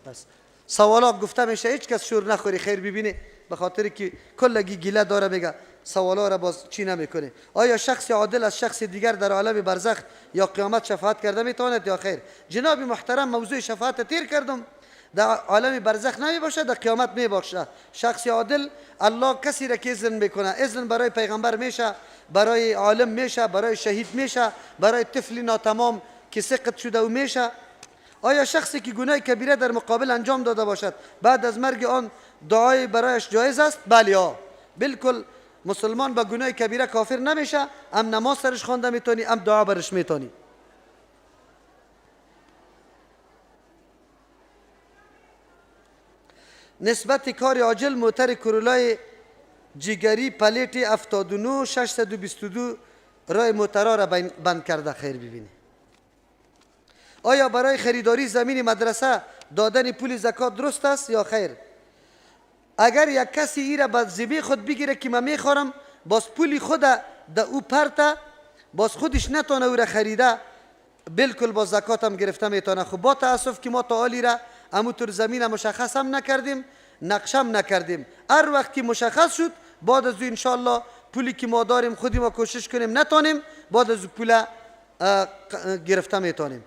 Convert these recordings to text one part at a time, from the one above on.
بس سوالا گفته میشه، هیچ کس شور نخوری، خیر ببینه، به خاطر که کلگی گیله داره میگه سوالا را باز چی نمیکنه. آیا شخص عادل از شخص دیگر در عالم برزخ یا قیامت شفاعت کرده میتواند یا خیر؟ جناب محترم، موضوع شفاعت تیر کردم، در عالم برزخ نمی باشه، در قیامت می باشه. شخص عادل الله کسی را که اذن میکنه، اذن برای پیغمبر میشه، برای عالم میشه، برای شهید میشه، برای طفل ناتمام که سقط شده و میشه. آیا شخصی که گناه کبیره در مقابل انجام داده باشد بعد از مرگ آن دعای برایش جایز است؟ بله، ها، بالکل. مسلمان با گناه کبیره کافر نمیشه، هم نماز سرش خوانده میتونی، هم دعا برش میتونی. نسبت کار عاجل موتر کرولای جیگری پلیت 79 622 رای موترا را بند کرده، خیر ببینی. آیا برای خریداری زمین مدرسه دادن پول زکات درست است یا خیر؟ اگر یک کسی ای را به ذمه خود بگیره که من میخورم، باز پولی خود در او پرته، باز خودش نتانه او را خریده، بالکل با زکات هم گرفته میتونه. خب با تاسف که ما تا حالی را اموطور زمین مشخص هم نکردیم، نقشه هم نکردیم. هر وقت که مشخص شد، بعد از او انشالله پولی که ما داریم خودی ما کوشش کنیم نتانیم، بعد از او پول گرفته میتونیم.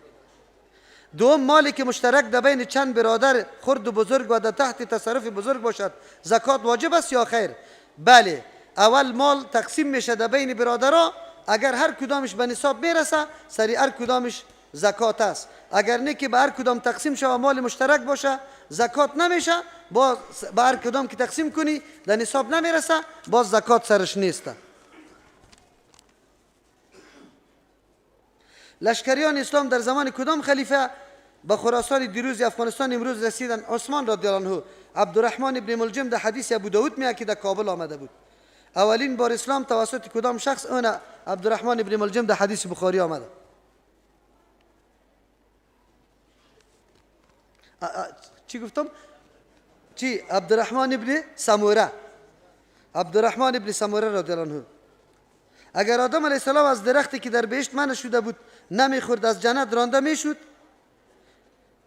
دوم، مالی که مشترک در بین چند برادر خرد و بزرگ و در تحت تصرف بزرگ باشد زکات واجب است یا خیر؟ بله، اول مال تقسیم میشه در بین برادرها، اگر هر کدامش به نصاب میرسه سری هر کدامش زکات است، اگر نه که به هر کدام تقسیم شوه مال مشترک باشه زکات نمیشه، باز به هر کدام که تقسیم کنی در نصاب نمیرسه، باز زکات سرش نیست. لشکریان اسلام در زمان کدام خلیفه به خراسان دیروز افغانستان امروز رسیدن؟ عثمان رضی الله عنه. عبدالرحمن ابن ملجم در حدیث ابو داود میاد که در کابل آمده بود. اولین بار اسلام توسط کدام شخص؟ اون عبدالرحمن ابن ملجم در حدیث بخاری آمده. چی گفتم؟ چی؟ عبدالرحمن ابن سموره. عبدالرحمن ابن سموره رضی الله عنه. اگر آدم علیه السلام از درختی که در بهشت منع شده بود نمیخورد از جنت رانده میشد؟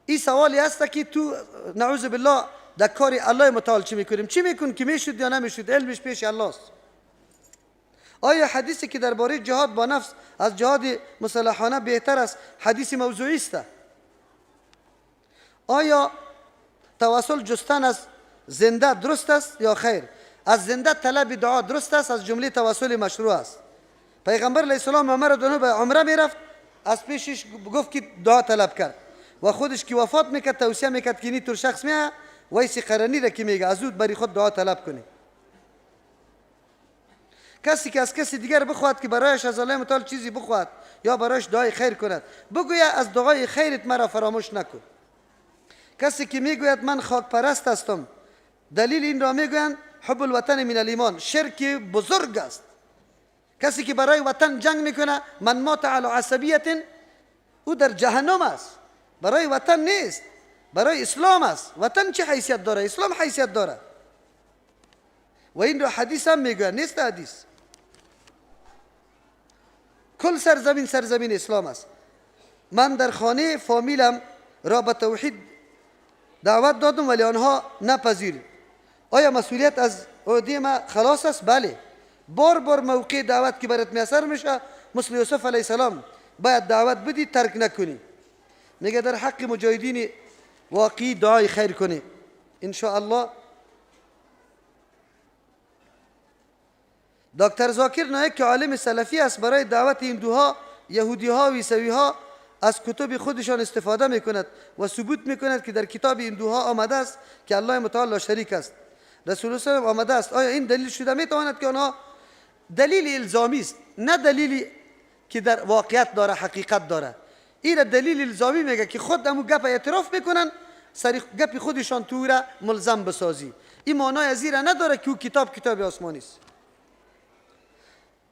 این سوالی هست که تو نعوذ بالله در کار الله متعال چی میکنیم؟ چی میکن که میشد یا نمیشد؟ علمش پیش الله است. آیا حدیثی که درباره جهاد با نفس از جهاد مسلحانه بهتر است حدیث موضوعی است؟ آیا توسل جستن از زنده درست است یا خیر؟ از زنده طلب دعا درست است، از جمله توسل مشروع است. پیغمبر علیه السلام عمر دونه به عمره میرفت، از پیشش گفت که دعا طلب کرد و خودش که وفات میکرد توصیه میکرد که اینطور شخص میه ویسی قرنی را که میگه از او بری خود دعا طلب کنی. کسی که از کسی دیگر بخواهد که برایش از الله متعال چیزی بخواهد یا برایش دعای خیر کند، بگوید از دعای خیرت مرا فراموش نکن. کسی که میگوید من خاک پرست هستم، دلیل این را میگویند حب الوطن من الایمان، شرک بزرگ است. کسی که برای وطن جنگ میکنه، من مات علی عصبیت، او در جهنم است. برای وطن نیست، برای اسلام است. وطن چه حیثیت داره؟ اسلام حیثیت داره. و این را حدیث هم میگوید، نیست حدیث. کل سرزمین سرزمین اسلام است. من در خانه فامیلم را به توحید دعوت دادم ولی آنها نپذیر. آیا مسئولیت از عهده ما خلاص است؟ بله. بار بار موقع دعوت که برات میسر میشه، مثل یوسف علیه السلام باید دعوت بدی، ترک نکنی. میگه در حق مجاهدین واقعی دعای خیر کنی ان شاء الله. دکتر زاکر نایک که عالم سلفی است، برای دعوت هندوها، یهودیها و عیسویها از کتب خودشان استفاده میکند و ثبوت میکند که در کتاب هندوها آمده است که الله متعال لا شریک است، رسول الله صلی الله علیه و آمده است. آیا این دلیل شده میتواند که آنها دلیل الزامی است، نه دلیلی که در واقعیت داره، حقیقت داره. این دلیل الزامی میگه که خود امو گپ اعتراف میکنن، سر گپ خودشان تو را ملزم بسازی. این معنای از این را نداره که او کتاب کتاب آسمانی است.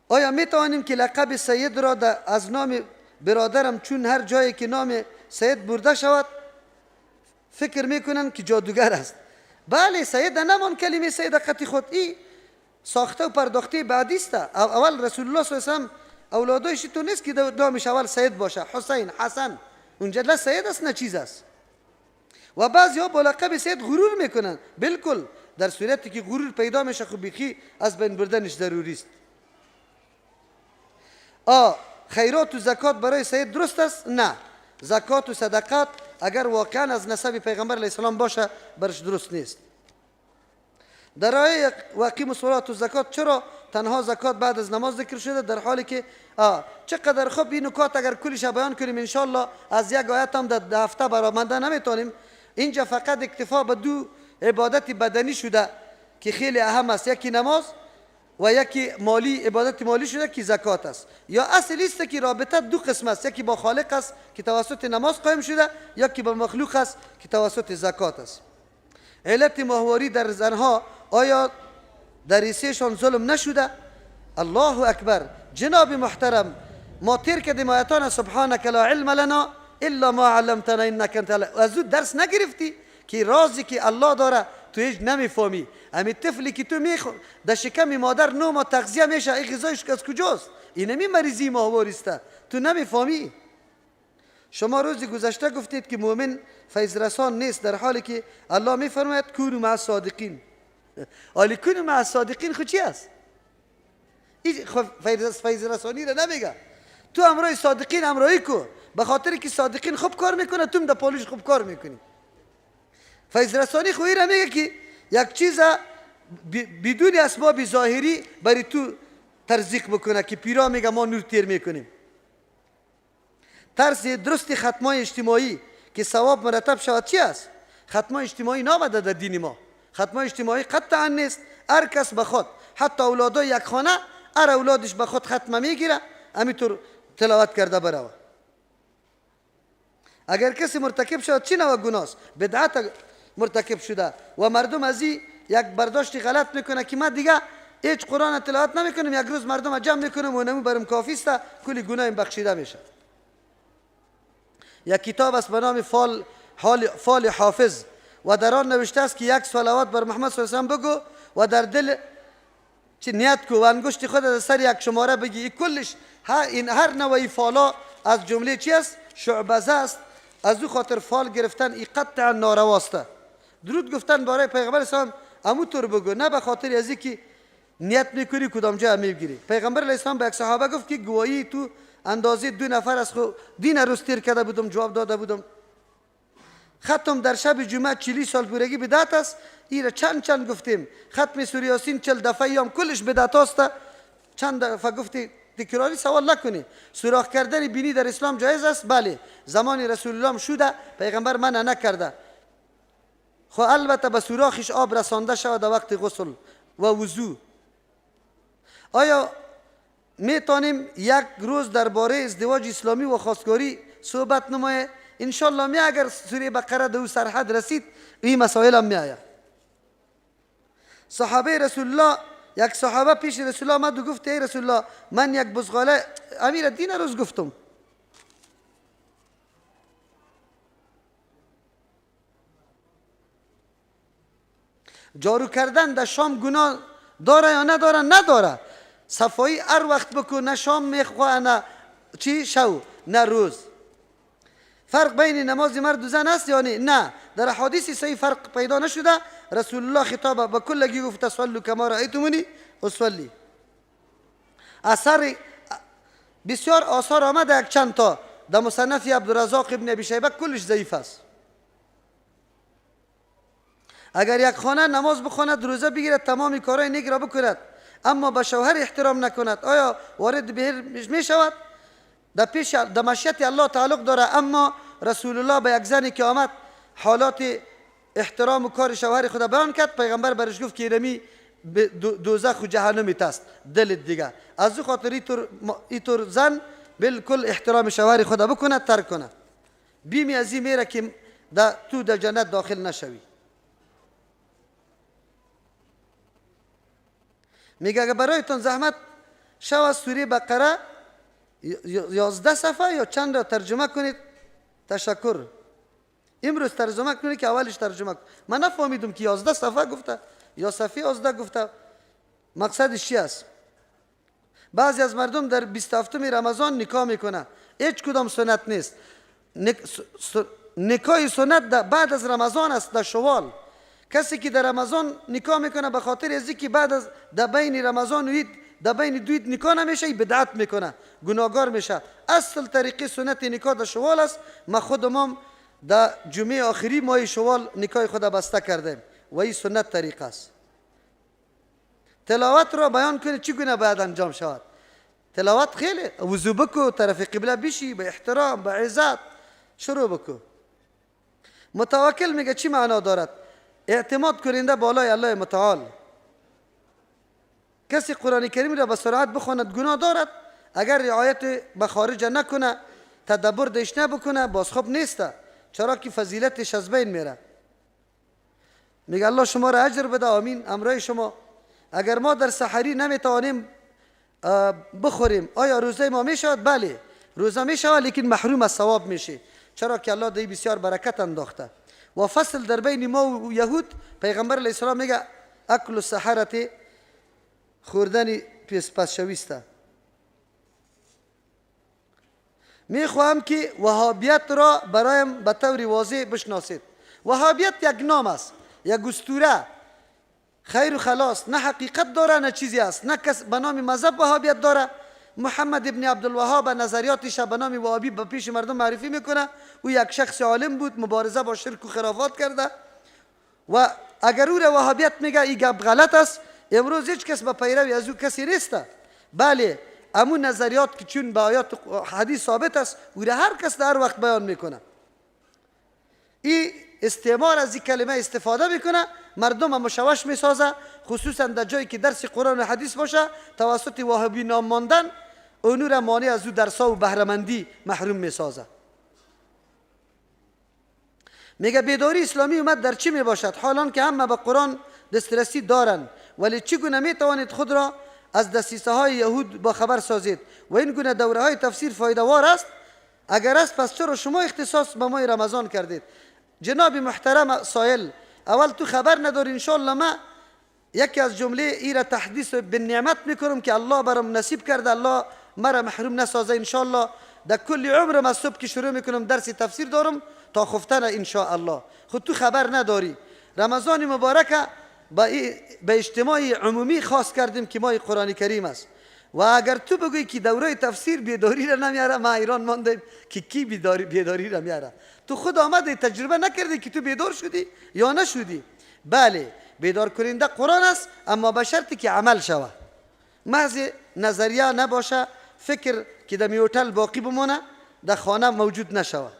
آیا می توانیم که لقب سید را از نام برادرم، چون هر جایی که نام سید برده شود فکر میکنن که جادوگر است؟ بله، سید نمان کلمه سید قطی خود ای ساخته و پرداخته بعدی است. اول رسول الله صلی الله علیه و سلم اولادایش تو نیست که نامش اول سید باشه، حسین، حسن، اونجا نه سید است نه چیز است. و بعضی ها با لقب سید غرور میکنن. بالکل در صورتی که غرور پیدا میشه خب بیخی از بین بردنش ضروری است. خیرات و زکات برای سید درست است؟ نه، زکات و صدقات اگر واقعا از نسب پیغمبر علیه السلام باشه برش درست نیست. در آیه واقیم الصلاة و زکات چرا تنها زکات بعد از نماز ذکر شده در حالی که چقدر خوب این نکات اگر کلش بیان کنیم انشالله از یک آیت هم در هفته برآمده نمیتونیم. اینجا فقط اکتفا به دو عبادت بدنی شده که خیلی اهم است، یکی نماز و یکی مالی، عبادت مالی شده که زکات است. یا اصل است که رابطه دو قسم است، یکی با خالق است که توسط نماز قایم شده، یکی با مخلوق است که توسط زکات است. علت ماهواری در زنها آیا در ریسهشان ظلم نشده؟ الله اکبر. جناب محترم ما تیر کردیم آیتان سبحانک لا علم لنا الا ما علمتنا انک انت، از او درس نگرفتی که رازی که الله داره تو هیچ نمیفهمی. امی طفلی که تو میخور در شکم مادر 9 ماه تغذیه میشه، این غذایش از کجاست؟ اینمی مریضی ماهواری است، تو نمیفهمی. شما روز گذشته گفتید که مؤمن فیض رسان نیست، در حالی که الله میفرماید کونوا مع الصادقین. آلی کونوا مع الصادقین خو چی است؟ این فیض رسانی را نمیگه. تو همراه صادقین همراهی کو، به خاطر که صادقین خوب کار میکنه تو هم در پالوش خوب کار میکنی. فیض رسانی خو را میگه که یک چیز بدون اسباب ظاهری برای تو ترزیق بکنه که پیرا میگه ما نور تیر میکنیم. طرز درست ختمای اجتماعی که ثواب مرتب شود چی است؟ ختمای اجتماعی نامده در دین ما. ختمای اجتماعی قطعا نیست. هر کس به خود، حتی اولادای یک خانه، هر اولادش به خود ختمه میگیره، همینطور تلاوت کرده بروه. اگر کسی مرتکب شود چی نوع گناست؟ بدعت مرتکب شده و مردم از این یک برداشت غلط میکنه که ما دیگه هیچ قرآن تلاوت نمیکنیم، یک روز مردم جمع میکنم و نمو برم کافی است، کلی گناه بخشیده میشه. یک کتاب است به نام فال حافظ و در آن نوشته است که یک صلوات بر محمد صلی الله علیه و بگو و در دل چه نیت کو و انگشت خود از سر یک شماره بگی. این کلش این هر نوعی فالا از جمله چی است؟ شعبزه است. از او خاطر فال گرفتن ای قطعا نارواست. درود گفتن برای پیغمبر اسلام امو طور بگو، نه به خاطر از اینکه نیت میکنی کدام جا میگیری. پیغمبر علیه السلام به یک صحابه گفت که گواهی تو اندازه 2 نفر از خو دین روز تیر کرده بودم، جواب داده بودم. ختم در شب جمعه 40 سال پورگی بدعت است. ایره چند گفتیم. ختم سوره یاسین 40 دفعه هم کلش بدعت است. چند دفعه گفتی تکراری سوال نکنی. سوراخ کردن بینی در اسلام جایز است؟ بله، زمان رسول الله شده، پیغمبر منع نکرده. خو البته به سوراخش آب رسانده شود در وقت غسل و وضو. آیا میتونیم یک روز درباره ازدواج اسلامی و خواستگاری صحبت نمایه؟ انشالله می اگر سوره بقره دو سرحد رسید این مسائل هم می آید. صحابه رسول الله، یک صحابه پیش رسول الله آمد و گفت ای رسول الله من یک بزغاله، امیر دین روز گفتم، جارو کردن در شام گناه داره یا نداره؟ نداره. صفایی هر وقت بکن، نه شام میخواه نه چی شو نه روز. فرق بین نماز مرد و زن است یا نه؟ نه، در احادیث صحیح فرق پیدا نشده. رسول الله خطاب به کلگی گفت صلوا کما رأیتمونی اصلی. اثر بسیار آثار آمده یک چند تا در مصنف عبدالرزاق ابن ابی شیبه کلش ضعیف است. اگر یک خانه نماز بخواند، روزه بگیرد، تمام کارهای نیک را بکند، اما به شوهر احترام نکند، آیا وارد بهشت می شود؟ در پیش در مشیت الله تعلق داره. اما رسول الله به یک زنی که آمد حالات احترام و کار شوهر خود بیان کرد، پیغمبر برش گفت که اینمی دوزخ و جهنم است دلت دیگه. از او خاطر ایتور زن بالکل احترام شوهر خود بکنه، ترک کنه. بیمی از این میره که تو در جنت داخل نشوی. میگه اگه برایتون زحمت شو از سوره بقره 11 صفحه یا چند را ترجمه کنید. تشکر. امروز ترجمه کنید که اولش ترجمه کن. من نفهمیدم که 11 صفحه گفته یا صفحه 11 گفته، مقصدش چی است؟ بعضی از مردم در 27 رمضان نکاح میکنه، هیچ کدام سنت نیست. نکاح سنت بعد از رمضان است، در شوال. کسی که در رمضان نکاح میکنه به خاطر از اینکه بعد از در بین رمضان و عید، در بین دو عید نکاح نمیشه، بدعت میکنه، گناهگار میشه. اصل طریقه سنت نکاح در شوال است. ما خودمام در جمعه آخری ماه شوال نکاح خود بسته کردیم و این سنت طریقه است. تلاوت را بیان کنید چگونه باید انجام شود. تلاوت خیلی وضو بکو، طرف قبله بشی، به احترام، به عزت شروع بکو. متوکل میگه چی معنا دارد؟ اعتماد کننده بالای الله متعال. کسی قرآن کریم را به سرعت بخواند گناه دارد، اگر رعایت مخارج نکنه، تدبر دش نبکنه، باز خوب نیست، چرا که فضیلتش از بین میره. میگه الله شما را اجر بده، آمین. امرای شما اگر ما در سحری نمیتوانیم بخوریم، آیا روزه ما میشود؟ بله روزه میشود، لیکن محروم از ثواب میشه، چرا که الله دی بسیار برکت انداخته. و فصل در بین ما و یهود، پیغمبر علیه السلام میگه اکل السحرة، خوردن پس شویسته. میخواهم که وهابیت را برایم به طور واضح بشناسید. وهابیت یک نام است، یک اسطوره، خیر و خلاص، نه حقیقت داره نه چیزی است، نه کس به نام مذهب وهابیت داره. محمد ابن عبدالوهاب نظریاتش به نام وهابی به پیش مردم معرفی میکنه. او یک شخص عالم بود، مبارزه با شرک و خرافات کرده و اگر او را وهابیت میگه این گپ غلط است. امروز هیچ کس به پیروی از او کسی نیست. بله امون نظریات که چون به آیات حدیث ثابت است، او را هر کس در هر وقت بیان میکنه. این استعمار از این کلمه استفاده میکنه، مردم مشوش میسازه، خصوصا در جایی که درس قرآن و حدیث باشه، توسط وهابی نام ماندن اونو را مانع از او درسا و بهره‌مندی محروم میسازه. میگه بیداری اسلامی اومد در چی میباشد؟ حالان که همه به قرآن دسترسی دارند، ولی چگونه میتوانید خود را از دسیسه های یهود با خبر سازید؟ و این گونه دوره های تفسیر فایده وار است؟ اگر است پس چرا شما اختصاص به ماه رمضان کردید؟ جناب محترم سائل، اول تو خبر نداری، انشالله ما یکی از جمله ای را تحدیث به نعمت میکنم که الله برام نصیب کرده، الله مرا محروم نسازه انشالله. در کل عمرم از صبح که شروع میکنم درس تفسیر دارم تا خفتن انشاءالله. خود تو خبر نداری. رمضان مبارک به اجتماع عمومی خاص کردیم که ماه قرآن کریم است. و اگر تو بگویی که دوره تفسیر بیداری را نمیاره، ما ایران ماندیم که کی بیداری را میاره. تو خود آمده تجربه نکردی که تو بیدار شدی یا نشدی. بله بیدار کننده قرآن است، اما به شرطی که عمل شود، محض نظریه نباشه، فکر که در هتل باقی بمانه، در خانه موجود نشود.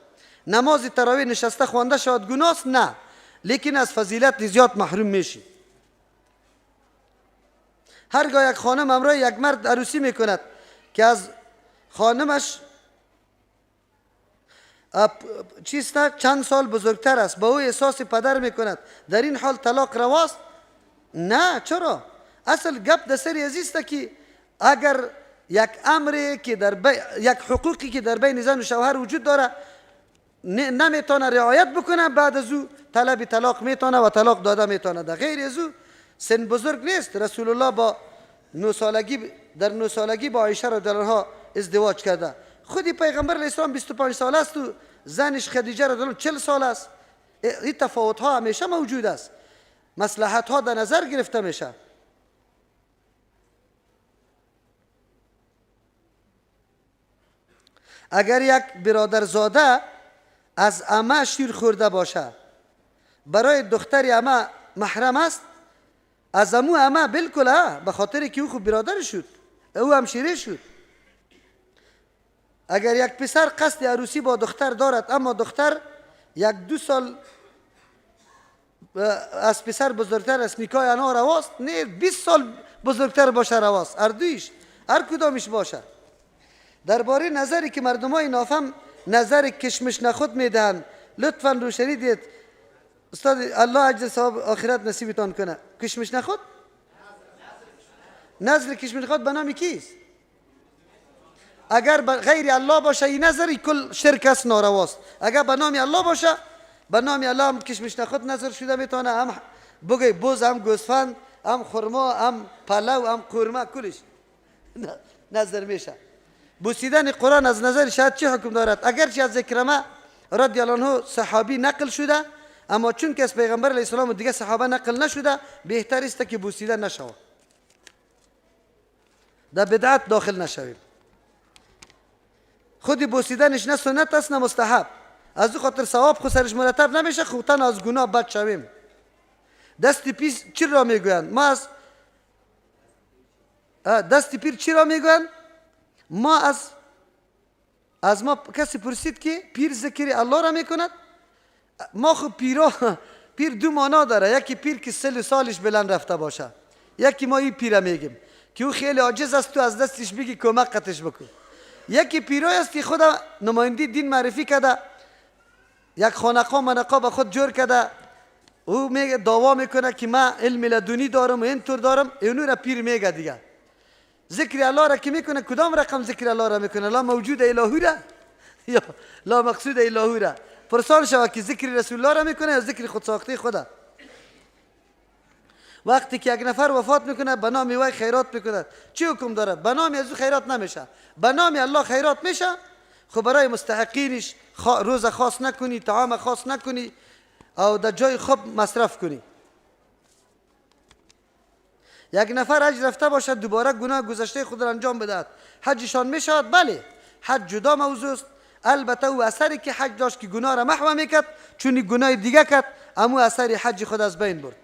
نماز تراویح نشسته خوانده شود گناه نه، لیکن از فضیلت زیاد محروم میشی. هرگاه یک خانم همراه یک مرد عروسی میکند که از خانمش چیست چند سال بزرگتر است، با او احساس پدر میکند، در این حال طلاق رواست؟ نه. چرا؟ اصل گپ در سر عزیز که اگر یک امری که در یک حقوقی که در بین زن و شوهر وجود داره نمیتونه رعایت بکنه، بعد از او طلب طلاق میتونه و طلاق داده میتونه. در غیر از او سن بزرگ نیست. رسول الله با 9 سالگی، در 9 سالگی با عایشه رضی الله عنها ازدواج کرده. خودی پیغمبر علیه السلام 25 سال است و زنش خدیجه رضی الله عنها 40 سال است. این تفاوت ها همیشه موجود است، مصلحت ها در نظر گرفته میشه. اگر یک برادرزاده از عمه شیر خورده باشه، برای دختر عمه محرم است؟ از امو عمه بالکل، به خاطر که او خوب برادر شد، او هم شیره شد. اگر یک پسر قصد عروسی با دختر دارد، اما دختر 1-2 سال از پسر بزرگتر است، نکاح آنها رواست؟ نه، 20 سال بزرگتر باشه رواست، هر دویش، هر کدامش باشه. درباره نظری که مردمای نافهم نظر کشمش نخود میدهند، لطفا روشنی دید استاد. الله اجر ثواب آخرت نصیبتان کنه. کشمش نخود؟ نظر کشمش نخود به نام کیست؟ اگر غیر الله باشه این نظر کل شرک است، نارواست. اگر به نام الله باشه، به نام الله هم کشمش نخود نظر شده میتونه، هم بگه بز، هم گوسفند، هم خرما، هم پلو، هم قورمه، کلش نظر میشه. بوسیدن قرآن از نظر شاید چه حکم دارد؟ اگرچه از اکرمه رضی الله عنه صحابی نقل شده، اما چون که از پیغمبر علیه السلام و دیگه صحابه نقل نشده، بهتر است که بوسیده نشود، در بدعت داخل نشویم. خود بوسیدنش نه سنت است نه مستحب، از او خاطر ثواب خود سرش مرتب نمیشه، خو تن از گناه بد شویم. دست پیر چی را میگویند؟ ما از دست پیر چی را میگویند؟ ما از ما کسی پرسید که پیر ذکر الله را میکند؟ ما خو پیر دو معنا داره، یکی پیر که سل سالش بلند رفته باشه، یکی ما این پیر میگیم که او خیلی عاجز است، تو از دستش بگی کمک قطش بکن. یکی پیرای است که خود نماینده دین معرفی کرده، یک خانقا منقا به خود جور کرده، او میگه دعوا میکنه که من علم لدنی دارم و اینطور دارم، اینو را پیر میگه دیگه. ذکر الله را که میکنه کدام رقم ذکر الله را میکنه؟ لا موجود الهی را یا لا مقصود الهی را؟ پرسان شود که ذکر رسول الله را میکنه یا ذکر خود ساخته خدا. وقتی که یک نفر وفات میکنه به نام وی خیرات میکنه، چی حکم داره؟ به نام از او خیرات نمیشه، به نام الله خیرات میشه. خب برای مستحقینش روز خاص نکنی، طعام خاص نکنی، او در جای خوب مصرف کنی. یک نفر حج رفته باشد دوباره گناه گذشته خود را انجام بدهد، حجشان میشود؟ بله، حج جدا موضوع است. البته او اثری که حج داشت که گناه را محو میکرد، چون گناه دیگه کرد، امو اثر حج خود از بین برد.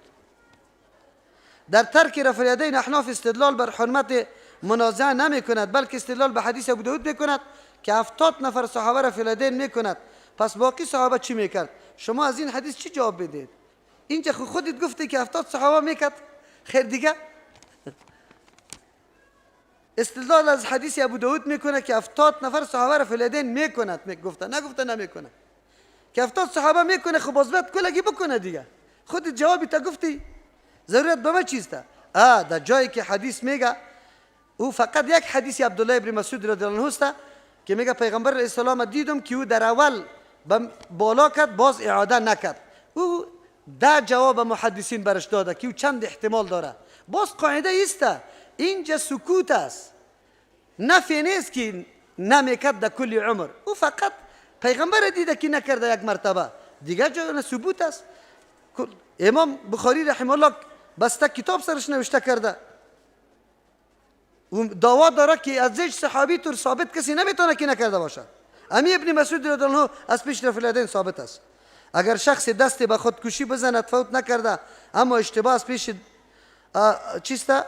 در ترک رفع الیدین احناف استدلال بر حرمت منازعه نمی کند، بلکه استدلال به حدیث ابو داود میکند که 70 نفر صحابه رفع الیدین میکند، پس باقی صحابه چی میکرد؟ شما از این حدیث چی جواب بدید؟ اینجا خودت گفتی که 70 صحابه میکرد، خیر دیگه. استدلال از حدیث ابو داود میکنه که 70 نفر صحابه رفع الیدین میکند، گفته نگفته نمیکنه که 70 صحابه میکنه، خب باز باید کلگی بکنه دیگه. خودت جوابی تا گفتی، ضرورت به ما چیسته؟ در جایی که حدیث میگه او فقط یک حدیث عبدالله ابن مسعود رضی الله عنه است که میگه پیغمبر علیه السلام دیدم که او در اول بالا کرد باز اعاده نکرد. او ده جواب محدثین برش داده که او چند احتمال داره. باز قاعده ایسته، اینجا سکوت است، نفی نیست که نمیکرد در کل عمر، او فقط پیغمبر دیده که نکرده یک مرتبه، دیگه جا ثبوت است. امام بخاری رحمه الله بسته کتاب سرش نوشته کرده، و دعوا داره که از هیچ صحابی طور ثابت کسی نمیتونه که نکرده باشه. امی ابن مسعود رضی الله عنه از پیش رفع الیدین ثابت است. اگر شخص دست به خودکشی بزند فوت نکرده، اما اشتباه از پیش چیسته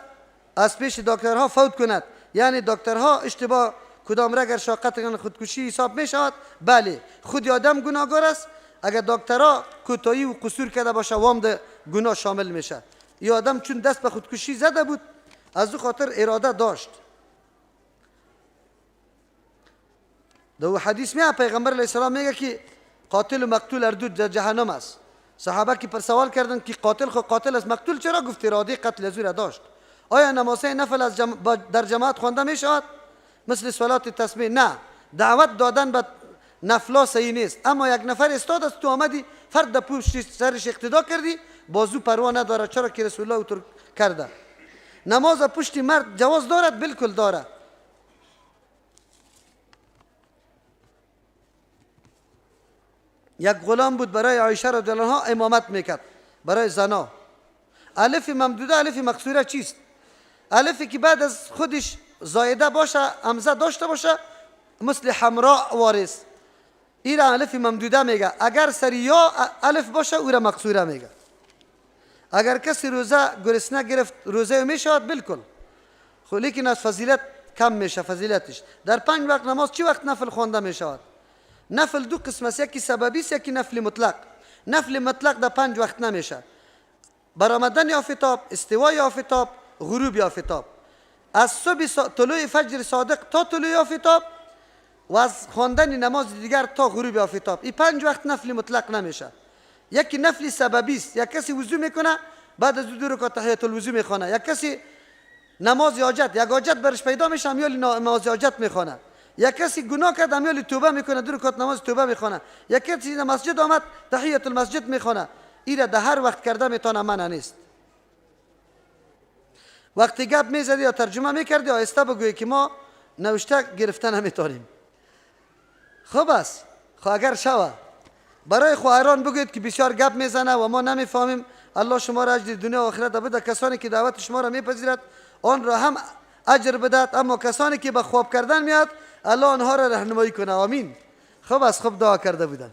از پیش دکترها فوت کند، یعنی دکترها اشتباه کدام رگ شاقت خودکشی حساب می شود؟ بله، خود آدم گناهکار است. اگر دکترها کوتاهی و قصور کرده باشه وام ده گناه شامل میشه. این آدم چون دست به خودکشی زده بود از او خاطر اراده داشت. در حدیث میاد پیغمبر علیه السلام میگه که قاتل و مقتول اردو در جهنم است. صحابه که پر سوال کردن که قاتل خو قاتل است، مقتول چرا؟ گفت اراده قتل از او را داشت. آیا نماز نفل از در جماعت خوانده میشود مثل صلات تسبیح؟ نه، دعوت دادن به نفلا صحیح نیست. اما یک نفر استاد است، تو آمدی فرد در پشت سرش اقتدا کردی، بازو پروا نداره، چرا که رسول الله اوتر کرده. نماز پشت مرد جواز دارد؟ بالکل دارد. یک غلام بود برای عایشه رضی الله عنها امامت میکرد برای زنا. الف ممدوده الف مقصوره چیست؟ الفی که بعد از خودش زایده باشه، همزه داشته باشه، مثل حمراء وارث، این را الف ممدوده میگه. اگر سر یا الف باشه او را مقصوره میگه. اگر کسی روزه گرسنه گرفت روزه میشود؟ بالکل، خب لیکن از فضیلت کم میشه فضیلتش. در 5 وقت نماز چی وقت نفل خوانده میشود؟ نفل دو قسم است، یکی سببی است، یکی نفل مطلق. نفل مطلق در 5 وقت نمیشه: برآمدن آفتاب، استوای آفتاب، غروب آفتاب. از صبح طلوع فجر صادق تا طلوع آفتاب و از خواندن نماز دیگر تا غروب آفتاب، این 5 وقت نفل مطلق نمیشه. یکی نفل سببی است، یک کسی وضو میکنه بعد از 2 رکعت تحیت الوضو میخوانه، یک کسی نماز حاجت، یک حاجت برش پیدا میشه امیال نماز حاجت میخوانه، یک کسی گناه کرد امیال توبه میکنه 2 رکعت نماز توبه میخوانه، یک کسی در مسجد آمد تحیت المسجد میخوانه. این در هر وقت کرده میتونه، منع نیست. وقتی گپ میزدی یا ترجمه میکردی آهسته بگویی که ما نوشته گرفته نمیتونیم. خوب است، خب اگر شوه. برای خواهران بگویید که بسیار گپ میزنه و ما نمیفهمیم. الله شما را اجر دنیا و آخرت بده. کسانی که دعوت شما را میپذیرد آن را هم اجر بدهد، اما کسانی که به خواب کردن میاد الله آنها را راهنمایی کنه. آمین. خب از خوب دعا کرده بودن.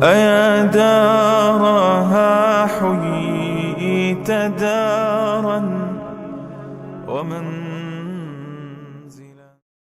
أيا دارها حييت دارا ومن